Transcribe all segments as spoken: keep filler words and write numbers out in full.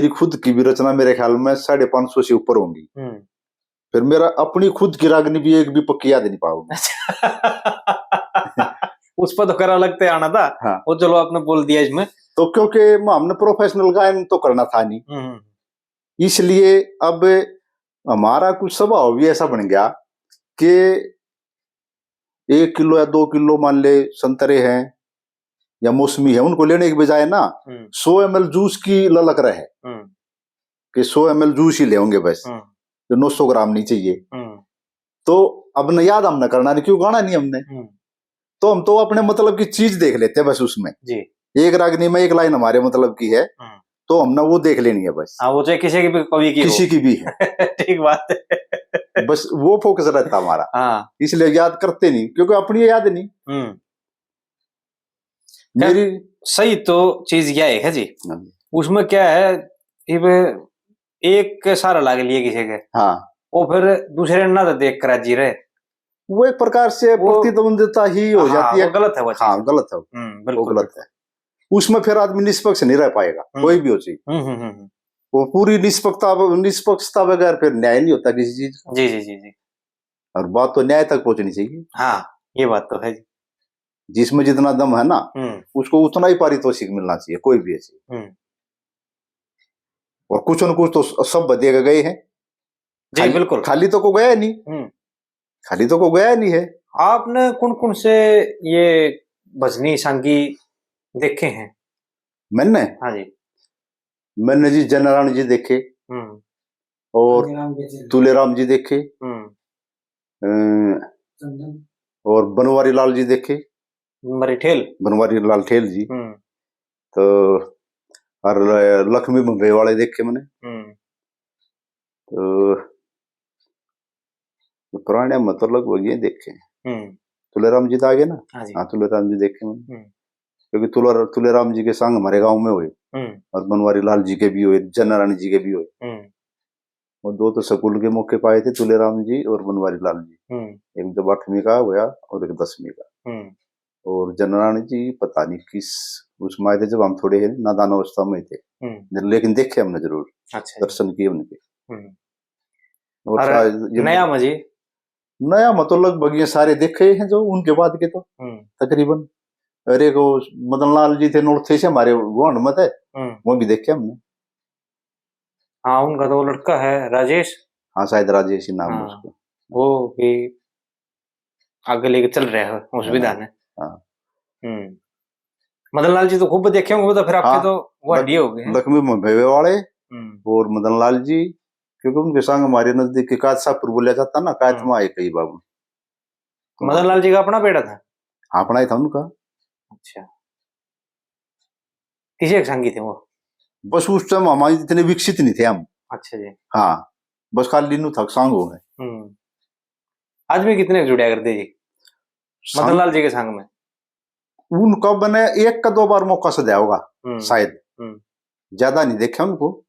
मेरी खुद की भी रचना मेरे ख्याल में साढ़े पाँच सौ से ऊपर होंगी। हम्म। फिर मेरा अपनी खुद की रागनी भी एक भी पक्की याद नहीं पाऊंगा। अच्छा। उस पर तो करा लगते आना था। हाँ। वो चलो, आपने बोल दिया इसमें। तो क्योंकि हमने प्रोफेशनल गायन तो करना था नहीं, हम्म। इसलिए अब हमारा कुछ स्वभाव भी ऐसा बन गया कि एक किलो या दो किलो, मान ले, संतरे हैं या मौसमी है, उनको लेने के बजाय ना हम्म। सौ एम एल जूस की ललक रहे हम्म। कि सौ एम एल जूस ही लेंगे बस, हम्म। जो नौ सौ ग्राम नहीं चाहिए। हम्म। तो अब न याद हमने करना नहीं, क्यों गाना नहीं हमने। हम्म। तो हम तो अपने मतलब की चीज देख लेते हैं बस उसमें। जी। एक रागनी में एक लाइन हमारे मतलब की है, हम्म। तो हमने वो देख लेनी है बस। हाँ, वो चाहे किसी की भी, कवि की हो। किसी की भी है। ठीक बात है। बस वो फोकस रहता हमारा। हाँ। इसलिए याद करते नहीं, क्योंकि अपनी याद नहीं। हम्म। मेरी सही तो चीज यह है जी। हाँ जी। उसमें क्या है, इब एक के सहारा लाग लिए किसी के, हाँ। वो फिर दूसरे ना तो देख कर राजी रहे। वो एक प्रकार से वो प्रतिद्वंदिता ही हो हाँ, जाती है। वो गलत है वो चीज। हाँ, गलत है। हम्म, वो बिल्कुल, गलत बिल्कुल। है। उसमें फिर आदमी निष्पक्ष नहीं रह पाएगा, हम्म। कोई भी हो चीज। हम्म, हम्म, हम्म, हम्म। वो पूरी निष्पक्षता, निष्पक्षता बगैर फिर न्याय नहीं होता किसी चीज का। जी, जी, जी, जी। और बात तो न्याय तक पहुंचनी चाहिए। हाँ, ये बात तो है जी। जिसमें जितना दम है ना, हम्म। उसको उतना ही पारितोषिक मिलना चाहिए, कोई भी ऐसी। हम्म। और कुछ न कुछ तो स-, सब दे के गए हैं। जी, खाली, बिल्कुल। खाली तो को गया नहीं। हम्म। खाली तो को गया नहीं है। आपने कौन कौन से ये भजनी सांगी देखे हैं? मैंने? हाँ जी। मैंने जी जनराण जी देखे हम्म। और तुलेराम जी देखे। तुलेराम जी देखे। हम्म। अ, चंदन। और बनवारी लाल जी देखे। बनवारी ठेल? बनवारी लाल ठेल जी। हम्म। तो और ल-, लक्ष्मी भंबे वाले देखे मैंने। हम्म। तो पुराने में तो लगभग ये देखे। हम्म। तुलेराम जी तो आ गए ना? हाँ जी। हाँ, तुलेराम जी देखे मैंने। हम्म। क्योंकि तुला-, तुलेराम जी के संग हमारे गांव में हुए हम्म। और बनवारी लाल जी के भी हुए, जनराण जी के भी हुए। हम्म। वो दो तो स्कूल के मौके पाए थे, तुलेराम जी और बनवारी लाल जी। हम्म। एक जब आठवीं का होया और एक दसवीं का। हम्म। और जनराण जी पता नहीं किस उसमें आए थे, जब हम थोड़े नादान अवस्था में थे। हम्म। लेकिन देखे हमने जरूर, अच्छा। दर्शन किए उनके। हम्म। और और शायद ये नया में जी? नया में तो लगभग ये सारे देखे हैं जो उनके बाद के तो हम्म। तकरीबन। अरे को मदन लाल जी थे, नौलखे से हमारे गुआंढ में थे, हम्म। वो भी देखे हमने। हाँ, उनका तो वो लड़का है राजेश। हाँ, शायद राजेश ही नाम है हाँ, उसको। वो भी आगे लेके चल रहे हैं उस हाँ, विधा ने। हाँ। हम्म। मदन लाल जी तो खूब देखे होंगे, वो तो फिर आपके हाँ, तो वो लख-, हड्डी हो गए हैं। लक्ष्मी भंबे वाले हम्म। और मदन लाल जी, क्योंकि उनके संग हमारे नजदीक के कायत शाहपुर बोला जाता ना, कायत हम्म। में आए कई बाबू। तो मदन लाल जी का अपना बेड़ा था? अपना ही था उनका। अच्छा। किसी एक संगी थे वो? बस उस टाइम हमारे इतने विकसित नहीं थे हम। अच्छा जी। हाँ, बस खाली नु थक सांग हो गए। हम्म। आदमी कितने जुड़या करते जी संग? मदन लाल जी के संग में? उनका मैंने एक का दो बार मौका से दिया होगा, हम्म। शायद। हम्म। ज्यादा नहीं देखे उनको,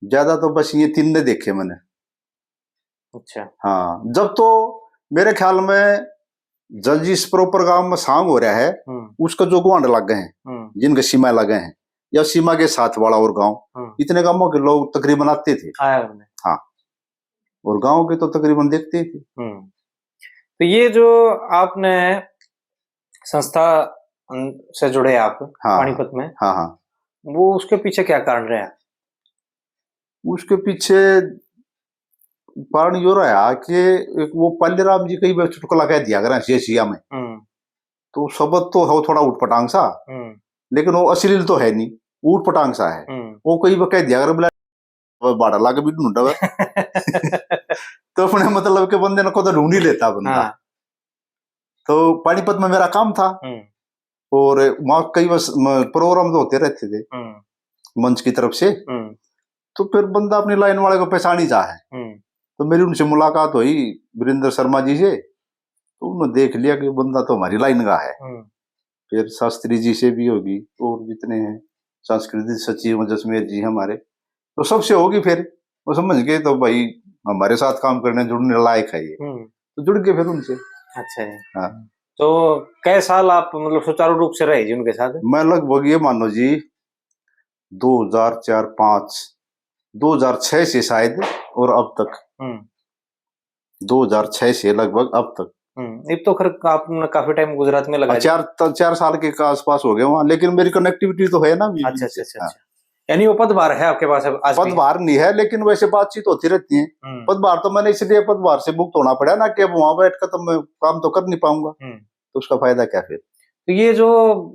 ज्यादा तो बस ये तीन ने देखे मैंने। अच्छा। हाँ, जब तो मेरे ख्याल में जब जिस प्रॉपर गांव में सांग हो रहा है, हम्म। उसका जो गुआंढ लग गए हैं, हम्म। जिनके सीमा लग गए हैं, या सीमा के साथ वाला और गांव, हम्म। इतने गांवों के लोग तकरीबन आते थे। आया उनने। हाँ, और गांव के तो तकरीबन देखते ही थे। हम्म। तो ये जो आपने संस्था, अन-, से जुड़े आप हाँ, पानीपत में, हाँ, हाँ। वो उसके पीछे क्या कारण रहा? उसके पीछे कारण यो रहा कि एक वो पालेराम जी कई बार चुटकुला कह दिया करें शेषिया में, हम्म। तो शब्द तो है वो थोड़ा उटपटांग सा, हम्म। लेकिन वो अश्लील तो है नहीं, उटपटांग सा है। हम्म। वो कई बार कह दिया करे, बोला, "अब बाड़ा लागे भी ढूंढा हुआ।" तो अपने मतलब के बंदे ने को तो ढूंढ ही लेता बंदा। हाँ। तो पानीपत में मेरा काम था हम्म। और वहाँ कई बस म-, प्रोग्राम तो होते रहते थे हम्म। मंच की तरफ से। हम्म। तो फिर बंदा अपनी लाइन वाले को पहचान ही जा है। हम्म। तो मेरी उनसे मुलाकात हुई वीरेंद्र शर्मा जी से, तो उन्होंने देख लिया कि बंदा तो हमारी लाइन का है। हम्म। फिर शास्त्री जी से भी होगी और जितने हैं सांस्कृतिक सचिव जसमेर जी हमारे, तो सबसे होगी। फिर वो समझ गए तो भाई हमारे साथ काम करने जुड़ने लायक है ये, हम्म। तो जुड़ गए फिर उनसे। अच्छा जी। हाँ। तो कई साल आप मतलब सुचारू रूप से रहे जी उनके साथ? मैं लगभग ये मानो जी दो हज़ार चार पाँच, दो हज़ार छह से शायद, और अब तक, हम्म। दो हज़ार छह से लगभग अब तक। हम्म, इब तो खैर आपने काफी टाइम गुजरात में लगा हाँ, दिया। चार त-, चार साल के आसपास हो गए वहाँ, लेकिन मेरी कनेक्टिविटी तो है ना अभी। अच्छा, अच्छा, अच्छा, हाँ। अच्छा। यानी वो पदभार है आपके पास अब आज भी? पदभार नहीं है, लेकिन वैसे बातचीत होती रहती है। हम्म। पदभार तो मैंने इसलिए पदभार से मुक्त होना पड़ा ना कि अब वहाँ बैठ कर तो मैं काम तो कर नहीं पाऊंगा, हम्म। तो उसका फायदा क्या फिर? तो ये जो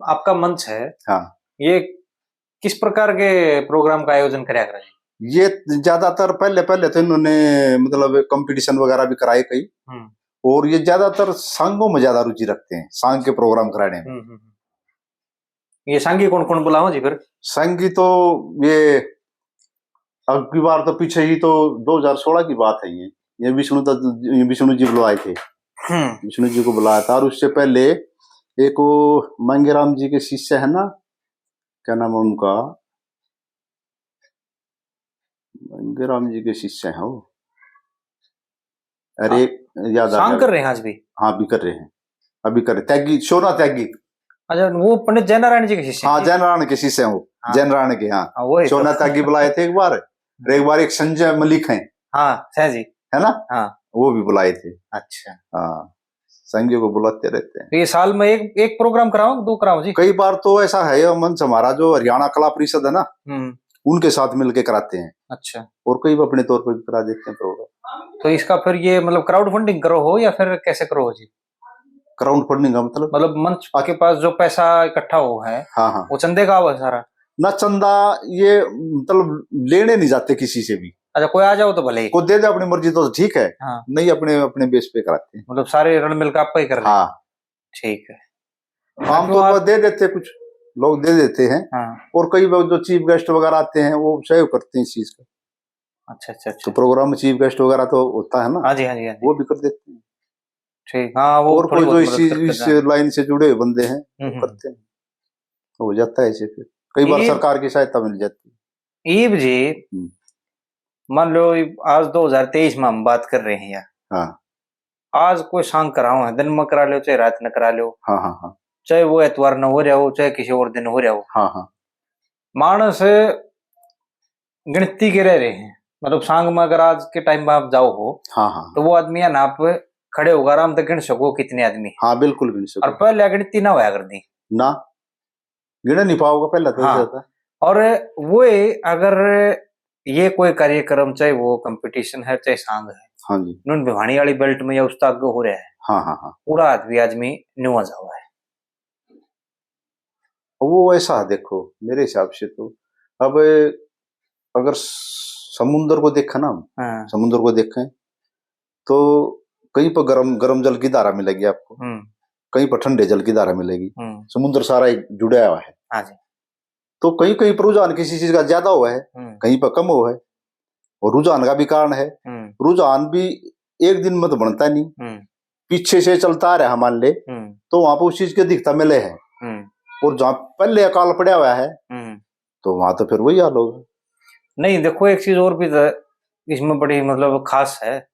आपका मंच है, हाँ। ये किस प्रकार के प्रोग्राम का आयोजन करया करे? ये ज्यादातर पहले, पहले तो इन्होंने, मतलब, कंपटीशन वगैरह भी कराए कई, हम्म। और ये ज्यादातर सांगों में ज्यादा रुचि रखते हैं, सांग के प्रोग्राम कराने में। हम्म, हम्म, हम्म। ये सांगी कौन कौन बुलाओ जी फिर? सांगी तो ये अब की बार तो पीछे ही तो दो हज़ार सोलह की बात है, ये, ये विष्णु दत्त, ये विष्णु जी बुलाए थे, हम्म। विष्णु जी को बुलाया था। और उससे पहले एक वो मांगेराम जी के शिष्य है ना, क्या नाम है उनका, मांगेराम जी के शिष्य हैं वो। अरे, हाँ। याद आ सांग गया। कर रहे हैं आज भी? हाँ, अभी कर रहे हैं, अभी कर रहे। त्यागी, शोना त्यागी। अच्छा, वो पंडित जयनारायण जी के शिष्य हैं? हाँ, जयनारायण के शिष्य हैं वो। हाँ। जयनारायण के, हाँ। हाँ, वही तो। शोना त्यागी बुलाए थे एक बार, और एक बार एक संजय मलिक हैं। हाँ, सह जी। है ना? हाँ। वो भी बुलाए थे। अच्छा। हाँ, संगियों को बुलाते रहते हैं। तो ये साल में एक, एक प्रोग्राम कराओ, दो कराओ जी? कई बार तो ऐसा है, ये मंच हमारा जो हरियाणा कला परिषद है ना, हम्म। उनके साथ मिलके कराते हैं। अच्छा। और कई अपने तौर पर भी करा देते हैं प्रोग्राम। तो इसका फिर ये, मतलब, क्राउड फंडिंग करो हो या फिर कैसे करो हो जी? क्राउड फंडिंग का मतलब? मतलब मंच के पास जो पैसा इकट्ठा हो है, हाँ, हाँ। वो चंदे का हो है सारा? ना, चंदा ये, मतलब, लेने नहीं जाते किसी से भी। अच्छा, कोई आ जाओ तो भले ही। कोई दे दे अपनी मर्जी तो ठीक है, हाँ। नहीं, अपने, अपने बेस पे कराते हैं। मतलब सारे रल मिलकर आपका ही कर रहे हैं? हाँ। ठीक है। आमतौर पर दे देते, कुछ लोग दे देते हैं। हाँ। और कई बार जो चीफ गेस्ट वगैरह आते हैं, वो सहयोग करते हैं इस चीज का। अच्छा, अच्छा, तो अच्छा। प्रोग्राम में चीफ गेस्ट वगैरह तो होता है ना, हाँ जी, हाँ जी, हाँ जी। वो भी कर देते हैं। ठीक, हाँ, वो और थोड़ी कोई बहुत जो मदद इसी, करते इस हैं। लाइन से जुड़े हुए बंदे हैं, हम्म, वो हम्म। करते हैं, तो हो जाता है ऐसे। फिर कई बार ये सरकार की सहायता मिल जाती है। ईब जी, हम्म। मान लो, इब आज दो हज़ार तेईस में हम बात कर रहे हैं यार। हाँ। आज कोई सांग कराओ है, दिन में करा लो, चाहे रात में करा लो, हाँ, हाँ, हाँ। चाहे वो एतवार न हो रहा हो, चाहे किसी और दिन हो रहा हो, हाँ, हाँ। मानस गिणती के रह रहे हैं। मतलब सांग में अगर आज के टाइम में आप जाओ हो, हाँ, हाँ। तो वो आदमी है ना, आप खड़े होकर आराम से गिण सको कितने आदमी। हाँ, बिल्कुल गिण सको। और पहले गिणती ना होया कर दी ना, गिण नहीं पाओगा पहले तो हाँ। ज्यादा। और वो अगर ये कोई कार्यक्रम, चाहे वो कंपटीशन है, चाहे सांग है, हाँ जी। नून भिवानी वाली बेल्ट में या उस तक हो रहा है, हाँ, हाँ, हाँ। पूरा हाथ भी आदमी न्यू आ जावा है। वो ऐसा है, देखो, मेरे हिसाब से तो अब अगर स-, समुंदर को देखें ना हम, हाँ। समुंदर को देखें तो कहीं पर गर्म, गर्म जल की धारा मिलेगी आपको, हम्म। कहीं पर ठंडे जल की धारा मिलेगी। हम्म। समुद्र सारा एक जुड़ा हुआ है। हाँ जी। तो कहीं, कहीं पर रुझान किसी चीज का ज्यादा हुआ है, हम्म। कहीं पर कम हुआ है, और रुझान का भी कारण है। हम्म। रुझान भी एक दिन में तो बनता नहीं, हम्म। पीछे से चलता आ रहा है, मान ले, हम्म। तो वहां पर उस चीज की अधिकता मिले है। हम्म। और जहाँ पहले अकाल पड़ा हुआ है, हम्म। तो वहां तो फिर वही हाल होगा। नहीं, देखो, एक चीज और भी तो इसमें बड़ी, मतलब, खास है।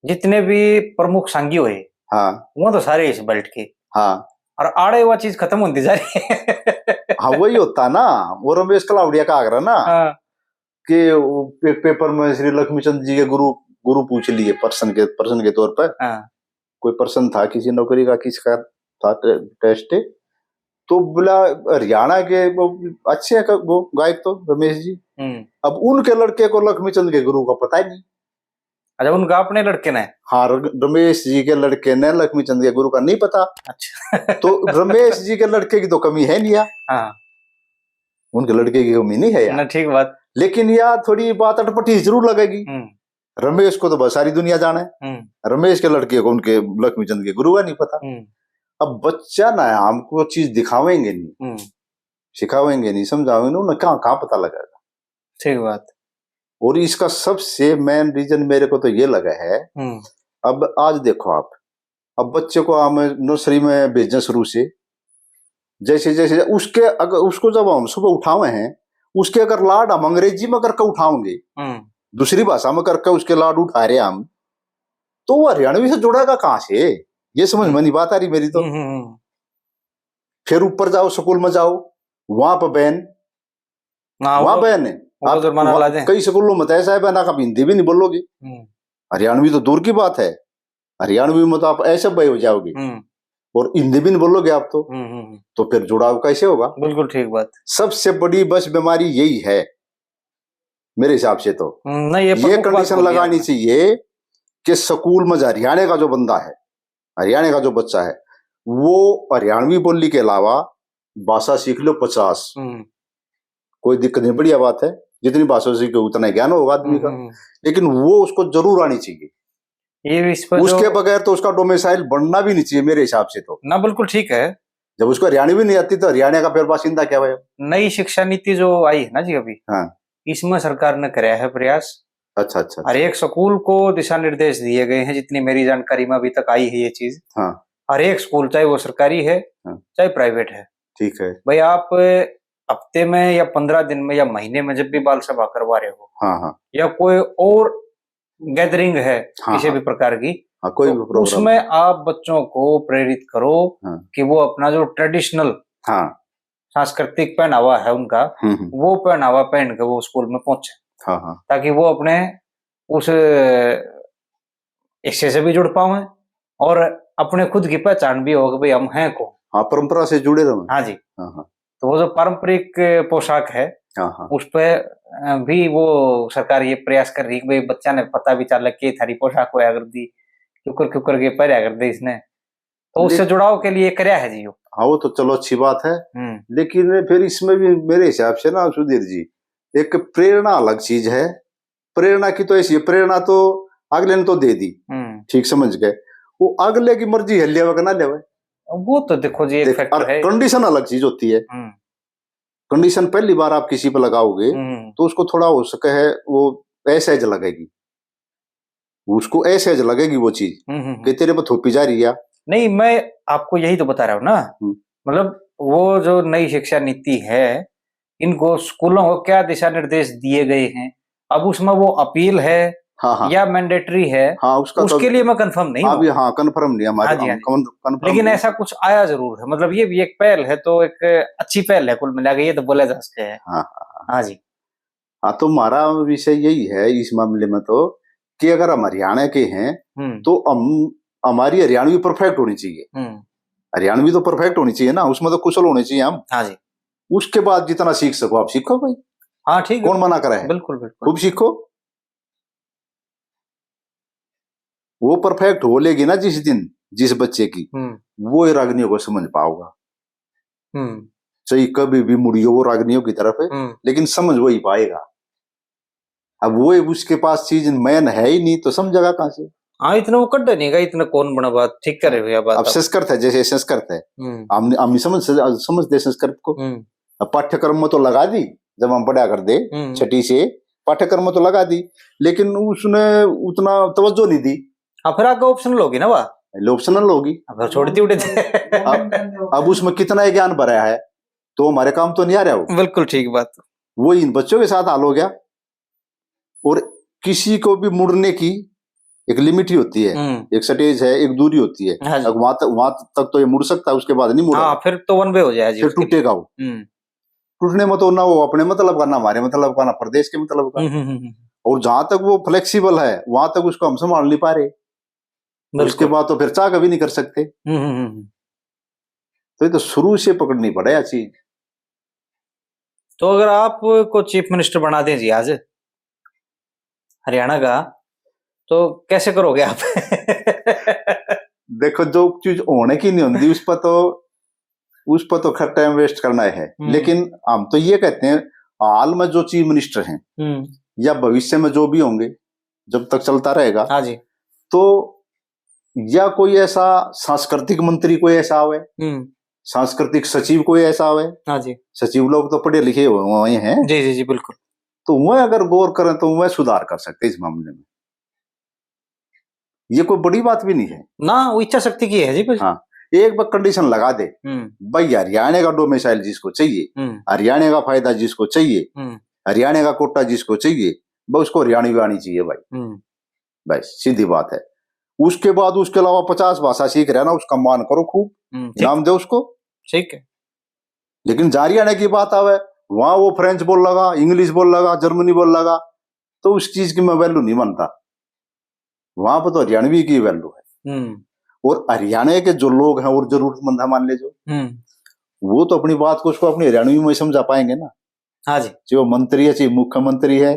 जितने भी प्रमुख सांगी हुए, हाँ। वो तो सारे इस बेल्ट के। हाँ। और आड़े वो चीज खत्म होती जा रही है। हाँ, वही होता ना, वो रमेश कलावड़िया का आग्रह ना, हाँ। कि वो पे-, पेपर में श्री लक्ष्मी चंद जी के गुरु, गुरु पूछ लिए प्रश्न के, प्रश्न के तौर पर। हाँ। कोई प्रश्न था, किसी नौकरी का, किसका था टे-, टेस्ट, तो बोला, हरियाणा के वो अच्छे हैं क-, वो गायक तो रमेश जी। हम्म। अब उनके लड़के को लक्ष्मी चंद के गुरु का पता ही नहीं। अच्छा, उनका अपने लड़के ने? हाँ, र-, रमेश जी के लड़के ने लक्ष्मी चंद के गुरु का नहीं पता। अच्छा। तो रमेश जी के लड़के की तो कमी है नहीं यार। हाँ। उनके लड़के की कमी नहीं है यार। ना, ठीक बात। लेकिन यार, थोड़ी बात अटपटी जरूर लगेगी। हम्म। रमेश को तो बस सारी दुनिया जाने। हम्म। रमेश के लड़के को उनके लक्ष्मी चंद के गुरु का नहीं पता। हम्म। अब बच्चा ना, हमको चीज दिखावेंगे नहीं, हम्म। सिखावेंगे नहीं, समझावेंगे नहीं, उन्हें कहाँ, कहाँ पता लगेगा? ठीक बात। और इसका सबसे मेन रीजन मेरे को तो ये लगा है, हम्म। अब आज देखो आप, अब बच्चे को हम नर्सरी में भेजने शुरू से, जैसे, जैसे उसके, अगर उसको जब हम सुबह उठावे हैं, उसके अगर लाड हम अंग्रेजी में करके उठाओगे, हम्म। दूसरी भाषा में करके उसके लाड उठा रहे हैं हम, तो वो हरियाणवी से जुड़ेगा कहाँ से? ये समझ में नहीं बात आ रही मेरी तो। हम्म, हम्म, हम्म। फिर ऊपर जाओ, स्कूल में जाओ, वहां पर बैन, हाँ, वहाँ वो, बैन है। वो आप जुर्माना वहाँ ला दें। कई स्कूलों में तो ऐसा है, बैन, आप हिंदी भी नहीं बोलोगे। हम्म। हरियाणवी तो दूर की बात है, हरियाणवी में तो आप ऐसे बय हो जाओगे हम्म। और हिंदी भी नहीं बोलोगे आप तो। हम्म, हम्म, हम्म। तो फिर जुड़ाव कैसे होगा? बिल्कुल ठीक बात। सबसे बड़ी बस बीमारी यही है मेरे हिसाब से तो। हम्म, नहीं, ये ये प्रमुख बात कंडीशन बोली लगानी आपने। चाहिए कि स्कूल में जो हरियाणा का जो बंदा है, हरियाणा का जो बच्चा है, वो हरियाणवी बोली के अलावा भाषा सीख लो पचास, हम्म। कोई दिक्कत नहीं, बढ़िया बात है। जितनी भाषा सीखे उतना ही ज्ञान होगा आदमी का। हम्म, हम्म। लेकिन वो उसको जरूर आनी चाहिए। ये भी इस पर उसके जो बगैर तो उसका डोमिसाइल बनना भी नहीं चाहिए मेरे हिसाब से तो। ना, बिल्कुल ठीक है। जब उसको हरियाणवी नहीं आती तो हरियाणा का फिर बासिंदा क्या हुआ? नई शिक्षा नीति जो आई है ना जी अभी, हाँ। इसमें सरकार ने कराया है प्रयास। अच्छा, अच्छा, अच्छा। हर एक स्कूल को दिशा निर्देश दिए गए हैं, जितनी मेरी जानकारी में अभी तक आई है ये चीज। हाँ। हर एक स्कूल, चाहे वो सरकारी है, हाँ। चाहे प्राइवेट है। ठीक है। भाई, आप हफ्ते में या पन्द्रह दिन में या महीने में जब भी बाल सभा करवा रहे हो, हाँ, हाँ। या कोई और गैदरिंग है हाँ, किसी हाँ। भी प्रकार की, हाँ, कोई तो भी प्रोग्राम उसमें है। आप बच्चों को प्रेरित करो हाँ। कि वो अपना जो ट्रेडिशनल हाँ। सांस्कृतिक पहनावा है उनका, हम्म, हम्म। वो पहनावा पहन के वो स्कूल में पहुंचे, हाँ, हाँ। ताकि वो अपने उस हिस्से से भी जुड़ पावे और अपने खुद की पहचान भी हो कि भाई हम हैं कौन। हाँ, परंपरा से जुड़े रहें। हाँ जी। हाँ, हाँ। तो वो जो पारंपरिक पोशाक है, हाँ, हाँ। उस पे, अ, भी वो सरकार ये प्रयास कर रही है कि भाई बच्चा ने पता भी चले कि थारी पोशाक होया कर दी, क्यों कर, क्यों करके पहरा कर दे इसने। तो उससे ले- जुड़ाव के लिए करया है जी यो। हाँ, वो तो चलो अच्छी बात है, हम्म। लेकिन फिर इसमें भी मेरे हिसाब से ना सुधीर जी, एक प्रेरणा अलग चीज है। प्रेरणा की तो ऐसी है, प्रेरणा तो अगले ने तो दे दी, हम्म। ठीक समझ गए, वो अगले की मर्जी है, लेवे के ना लेवे। वो तो देखो जी, एक देख, फैक्टर और है। कंडीशन अलग चीज होती है। हम्म। कंडीशन पहली बार आप किसी पे लगाओगे, हम्म। तो उसको थोड़ा हो सके है, वो असहज लगेगी, उसको असहज लगेगी वो चीज हम्म, हम्म, हम्म। कि तेरे पे थोपी जा रही है। नहीं, मैं आपको यही तो बता रहा हूँ ना, हम्म। मतलब, वो जो नई शिक्षा नीति है, इनको स्कूलों को क्या दिशा निर्देश दिए गए हैं, अब उसमें वो अपील है हाँ, हाँ। या मैंडेटरी है, हाँ, उसका तो उसके लिए मैं कंफर्म नहीं हाँ, हूँ। अभी, हाँ, कंफर्म नहीं हमारे, हाँ जी, हम हाँ जी। कौन-, कंफर्म लेकिन नहीं। ऐसा कुछ आया जरूर है, मतलब, ये भी एक पहल है, तो एक अच्छी पहल है कुल मिला के, ये तो बोला जा सकता है। हाँ, हाँ, हाँ। हाँ जी। हाँ, तो हमारा विषय यही है इस मामले में तो, कि अगर हम हरियाणा के हैं, हम्म। तो हम, हमारी हरियाणवी परफेक्ट होनी चाहिए। हम्म। हरियाणवी तो परफेक्ट होनी चाहिए ना, उसमें तो कुशल होने चाहिए हम। हाँ जी। उसके बाद जितना सीख सको आप सीखो भाई। हाँ, ठीक है। कौन मना करे है? बिल्कुल, बिल्कुल। खूब सीखो। वो परफेक्ट हो लेगी ना जिस दिन, जिस बच्चे की, हम्म। वो ही रागनियों को समझ पाओगा। हम्म। चाहे कभी भी मुड़ियो वो रागनियों की तरफ है, हम्म। लेकिन समझ वही पाएगा। अब वो, उसके पास चीज मैन है ही नहीं, तो समझेगा कहाँ से? हाँ, इतना वो कड्डे नहीं गा, इतना कौन बना बात, ठीक करे हो या बात अब आप। संस्कृत है, जैसे संस्कृत है, हम्म। हम, हम नहीं समझ, समझते संस्कृत को। हम्म। अब पाठ्यक्रम में तो लगा दी, जब हम पढ़ा कर दे, हम्म। छठी से पाठ्यक्रम में तो लगा दी, लेकिन उसने उतना तवज्जो नहीं दी। हाँ, फिर आगे ऑप्शनल होगी ना, वाह। ऑप्शनल होगी। अब छोड़ दी उठे थे। अब, अब उसमें कितना ही ज्ञान भरा है, तो हमारे काम तो नहीं आ रहा वो। बिल्कुल ठीक बात। वो इन बच्चों के साथ हाल हो गया। और किसी को भी मुड़ने की एक लिमिट ही होती है, हम्म। एक स्टेज है, एक दूरी होती है। हाँ जी। अब वहां तक, वहां तक तो ये मुड़ सकता है, उसके बाद नहीं मुड़ेगा। हाँ, फिर तो वन वे हो जाए जी फिर उसके लिए। टूटेगा वो। हम्म। टूटने में तो ना वो अपने मतलब का, ना हमारे मतलब का, ना प्रदेश के मतलब का। हम्म, हम्म, हम्म, हम्म। और जहां तक वो फ्लेक्सिबल है, वहां तक उसको हम संभाल नहीं पा रहे। तो उसके बिल्कुल। बाद तो फिर चाह कभी नहीं कर सकते। हम्म, हम्म, हम्म, हम्म। तो ये तो शुरू से पकड़नी पड़े या चीज। तो अगर आपको चीफ मिनिस्टर बना दें जी आज हरियाणा का, तो कैसे करोगे आप? देखो, जो चीज होने की नहीं होती, उस पर तो, उस पर तो खैर टाइम वेस्ट करना है। हम्म। लेकिन हम तो ये कहते हैं, हाल में जो चीफ मिनिस्टर हैं हम्म। या भविष्य में जो भी होंगे, जब तक चलता रहेगा, हाँ जी। तो या कोई ऐसा सांस्कृतिक मंत्री कोई ऐसा आवे, हम्म। सांस्कृतिक सचिव कोई ऐसा आवे। हाँ जी। सचिव लोग तो पढ़े लिखे हुए, हुए हैं। जी, जी, जी, बिल्कुल। तो वह अगर गौर करें तो वह सुधार कर सकते हैं इस मामले में। ये कोई बड़ी बात भी नहीं है। ना, वो इच्छा शक्ति की है जी, बस। हाँ, एक बार कंडीशन लगा दे, हम्म। भाई, हरियाणा का डोमिसाइल जिसको चाहिए, हम्म। हरियाणा का फायदा जिसको चाहिए, हम्म। हरियाणा का कोटा जिसको चाहिए, बस उसको हरियाणवी आनी चाहिए भाई। हम्म। बस सीधी बात है। उसके बाद उसके अलावा पचास भाषा सीख रहा ना, उसका मान करो खूब, हम्म, ठीक। नाम दे उसको। ठीक है। लेकिन जहाँ हरियाणा की बात आवे, वहां वो फ्रेंच बोल लगा, इंग्लिश बोल लगा, जर्मनी बोल लगा, तो उस चीज की मैं वैल्यू नहीं मानता। वहां पर तो हरियाणवी की वैल्यू है। हम्म। और हरियाणा के जो लोग हैं और जरूरतमंद है, मान ले जो, हम्म। वो तो अपनी बात को, उसको अपनी हरियाणवी में समझा पाएंगे ना। हाँ जी। चाहे वो मंत्री है, चाहे मुख्यमंत्री है,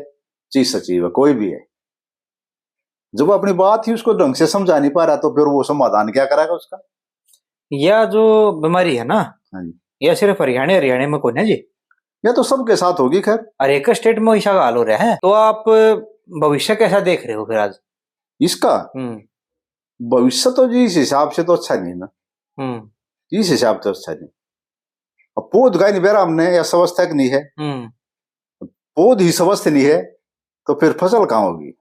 चाहे सचिव है, कोई भी है। जब अपनी बात ही उसको ढंग से समझा नहीं पा रहा, तो फिर वो समाधान क्या करेगा उसका? यह जो बीमारी है ना, हाँ जी। यह सिर्फ हरियाणा, हरियाणा में कोई ना जी। यह तो सबके साथ होगी। खैर, हर एक स्टेट में ऐसा हाल हो रहा है, तो आप भविष्य कैसा देख रहे हो फिर आज? इसका हम्म। भविष्य तो जी इस हिसाब से तो अच्छा नहीं ना। हम्म। इस हिसाब से अच्छा नहीं। अब पौध का ही नहीं बेरा हमने, या स्वस्थ है कि नहीं है। हम्म। पौध ही स्वस्थ नहीं है, तो फिर फसल कहाँ होगी?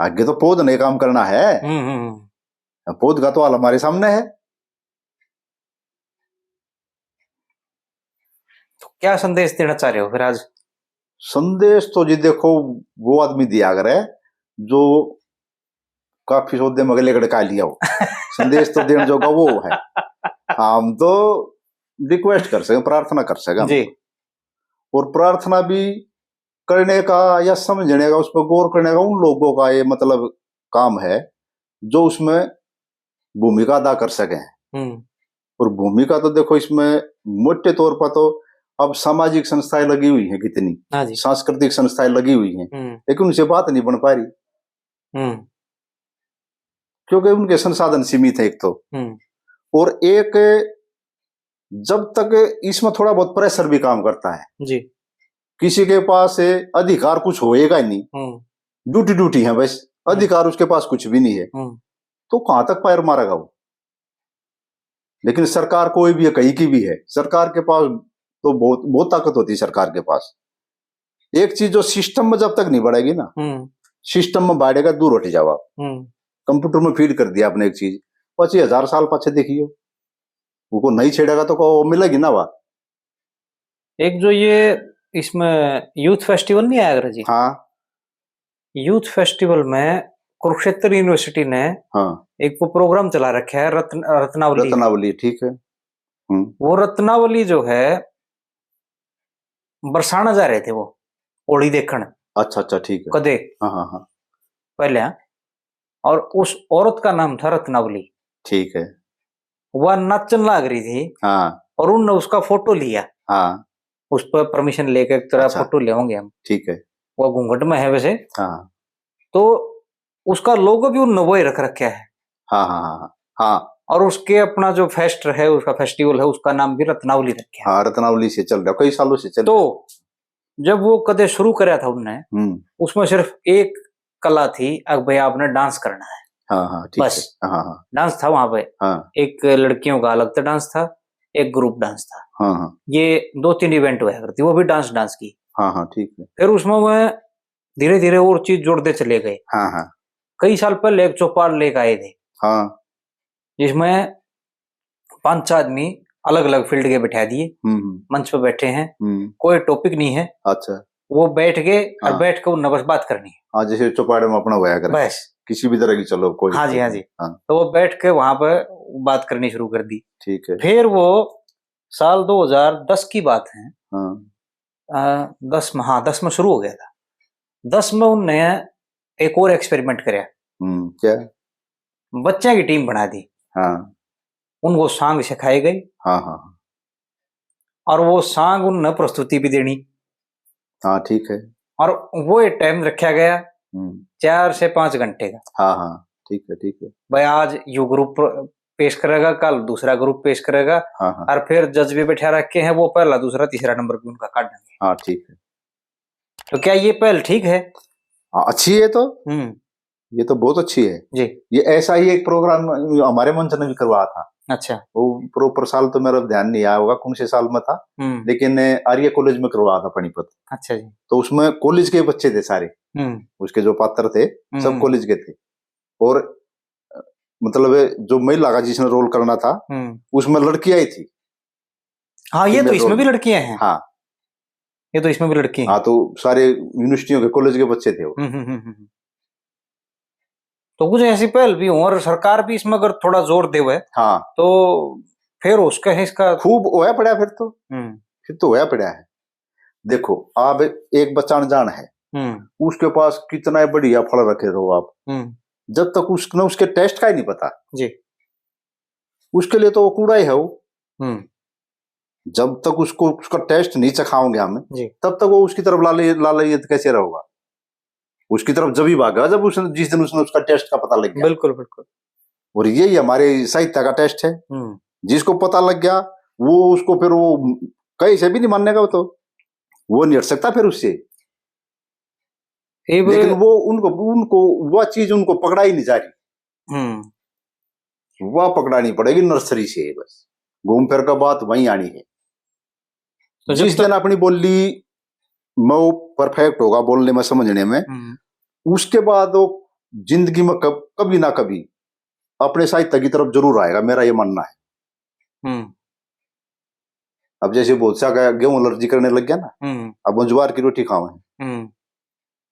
आगे तो पौध ने काम करना है। हम्म, हम्म, हम्म। अब पौध का तो हाल हमारे सामने है। तो क्या संदेश देना चाह रहे हो फिर आज? संदेश तो जी देखो, वो आदमी दिया करे जो काफी सौदे में अगले कड़का लिया हो। संदेश तो देने जोगा वो है। हम तो रिक्वेस्ट कर सकें, प्रार्थना कर सकें हम जी। तो। और प्रार्थना भी करने का या समझने का, उस पर गौर करने का उन लोगों का ये, मतलब, काम है जो उसमें भूमिका अदा कर सकें। हम्म। और भूमिका तो देखो, इसमें मोटे तौर पर तो अब सामाजिक संस्थाएं लगी हुई हैं कितनी, हाँ जी। सांस्कृतिक संस्थाएं लगी हुई हैं, हम्म। लेकिन उनसे बात नहीं बन पा रही, हम्म। क्योंकि उनके संसाधन सीमित है एक तो, हम्म। और एक, जब तक इसमें थोड़ा बहुत प्रेशर भी काम करता है जी। किसी के पास अधिकार कुछ होएगा ही नहीं, हम्म। ड्यूटी ड्यूटी है बस, हम्म। अधिकार उसके पास कुछ भी नहीं है, हम्म। तो कहाँ तक पैर मारेगा वो? लेकिन सरकार कोई भी है, कहीं की भी है, सरकार के पास तो बहुत, बहुत ताकत होती है सरकार के पास। एक चीज जो सिस्टम में जब तक नहीं बढ़ेगी ना, हम्म। सिस्टम में बाड़ेगा, दूर हट जाओ आप। हम्म। कंप्यूटर में फीड कर दिया आपने एक चीज, पच्चीस हजार साल पाछे देखियो, उनको नहीं छेड़ेगा तो को मिलेगी ना वहाँ। एक जो ये इसमें यूथ फेस्टिवल नहीं आया करे जी? हाँ। यूथ फेस्टिवल में कुरुक्षेत्र यूनिवर्सिटी ने हाँ। एक वो प्रोग्राम चला रखा है, रत्न-, रत्नावली। रत्नावली, ठीक है। हम्म। वो रत्नावली जो है, बरसाना जा रहे थे वो, होली देखण। अच्छा, अच्छा, ठीक है। कदे? हाँ, हाँ, हाँ। पहले, हाँ। और उस औरत का नाम था रत्नावली। ठीक है। वह नाचन लाग रही थी। हाँ। और उनने उसका फोटो लिया। हाँ। उस पर परमिशन लेके, तेरा अच्छा। फोटो लेवांगे हम। ठीक है। वो घूंघट में है वैसे। हाँ। तो उसका लोगो भी उनने वही रख रखा है। हाँ, हाँ, हाँ, हाँ। हाँ। और उसके अपना जो फेस्ट है, उसका फेस्टिवल है, उसका नाम भी रत्नावली रखा है। हाँ, रत्नावली से चल रहा, कई सालों से चल रहा। तो जब वो कदे शुरू करया था उनने, हम्म। उसमें सिर्फ एक कला थी, अब भाई आपने डांस करना है। हाँ, हाँ, ठीक बस। है। हाँ, हाँ। डांस था वहां पे। हाँ। एक लड़कियों का अलग से डांस था, एक ग्रुप डांस था। हाँ, हाँ। ये दो तीन इवेंट हुआ करती, वो भी डांस, डांस की। हाँ, हाँ, ठीक है। फिर उसमें वह धीरे-धीरे और चीज जोड़ते चले गए। हाँ, हाँ। कई साल पहले एक चौपाल लेके आए थे, हाँ। जिसमें पांच छह आदमी अलग-अलग फील्ड के बिठा दिए, हम्म, हम्म। मंच पे बैठे हैं, हम्म। कोई टॉपिक नहीं है। अच्छा। वो बैठ गए और हाँ। बैठ के उनने बस बात करनी है। हाँ, जैसे चौपाड़े में अपना होया करे। बस। किसी भी तरह की, चलो, कोई हाँ जी, दिक्कत हाँ नहीं। जी। हाँ। तो वो बैठ के वहां पर बात करनी शुरू कर दी। ठीक है। फिर वो साल दो हज़ार दस की बात है। हाँ। अ, दस में, हाँ, दस में शुरू हो गया था। दस में उनने एक और एक्सपेरिमेंट करया। हम्म, क्या? बच्चों की टीम बना दी। हाँ। उनको सॉन्ग सिखाए गए। हाँ, हाँ, हाँ। और वो सॉन्ग उनने प्रस्तुति भी देनी। हाँ, ठीक है। और वो एक टाइम रखा गया, हम्म। चार से पाँच घंटे का। हाँ, हाँ, ठीक है, ठीक है। भाई, आज यू ग्रुप पेश करेगा, कल दूसरा ग्रुप पेश करेगा, हाँ, हाँ। और फिर जज भी बैठा रखे हैं, वो पहला, दूसरा, तीसरा नंबर भी उनका काटेंगे। हाँ, ठीक है। तो क्या ये पहल ठीक है? हाँ, अच्छी है तो। हम्म। ये तो बहुत अच्छी है। जी। ये ऐसा ही एक प्रोग्राम हमारे मंच ने भी करवाया था। अच्छा। वो प्रॉपर साल तो मेरा ध्यान नहीं आया होगा, कौन से साल में था, हम्म। लेकिन आर्य कॉलेज में करवाया था पानीपत। अच्छा जी। तो उसमें कॉलेज के बच्चे थे सारे, हम्म। उसके जो पात्र थे, सब हम्म। कॉलेज के थे। और, अ, मतलब, जो महिला का जिसने रोल करना था, हम्म। उसमें लड़की आई थी। हाँ, ये तो फीमेल इसमें रोल भी में। लड़कियां हैं। हाँ। ये तो इसमें भी लड़की हैं। हाँ, तो सारे यूनिवर्सिटियों के, कॉलेज के बच्चे थे वो। हम्म, हम्म, हम्म, हम्म। तो कुछ ऐसी पहल भी हो और सरकार भी इसमें अगर थोड़ा जोर देवे, हाँ। तो फिर उसका है इसका खूब होया पड़ा फिर तो। हम्म। फिर तो होया पड़ा है। देखो, आप एक बच्चा अनजान है, हम्म। उसके पास कितना ही बढ़िया फल रखे रहो आप, हम्म। जब तक उसने उसके टेस्ट का ही नहीं पता, जी। उसके लिए तो वो कूड़ा ही है वो। हम्म। जब तक उसको, उसका टेस्ट नहीं चखाओगे हम, जी। तब तक वो उसकी तरफ लाल-, लालयत कैसे रहोगा? उसकी तरफ जब ही भागा जब उसने, जिस दिन उसने उसका टेस्ट का पता लग गया। बिल्कुल, बिल्कुल। और यही हमारे साहित्य का टेस्ट है। हम्म। जिसको पता लग गया, वो उसको फिर वो कहीं से भी नहीं मानेगा, वो तो, वो नहीं हट सकता फिर उससे। ये वो लेकिन वो उनको, उनको वह चीज उनको पकड़ा ही नहीं जा रही। हम्म। वह पकड़ानी पड़ेगी नर्सरी से, बस घूम फिर कर बात वहीं आनी है। तो जब जिस तक दिन अपनी बोली में वो परफेक्ट होगा बोलने में, समझने में, हम्म। उसके बाद वो जिंदगी में कब, कभी ना कभी अपने साहित्य की तरफ जरूर आएगा, मेरा ये मानना है। हम्म। अब जैसे बहुत सा का गेहूं एलर्जी करने लग गया ना, हम्म। अब वो ज्वार की रोटी खावे हैं, हम्म।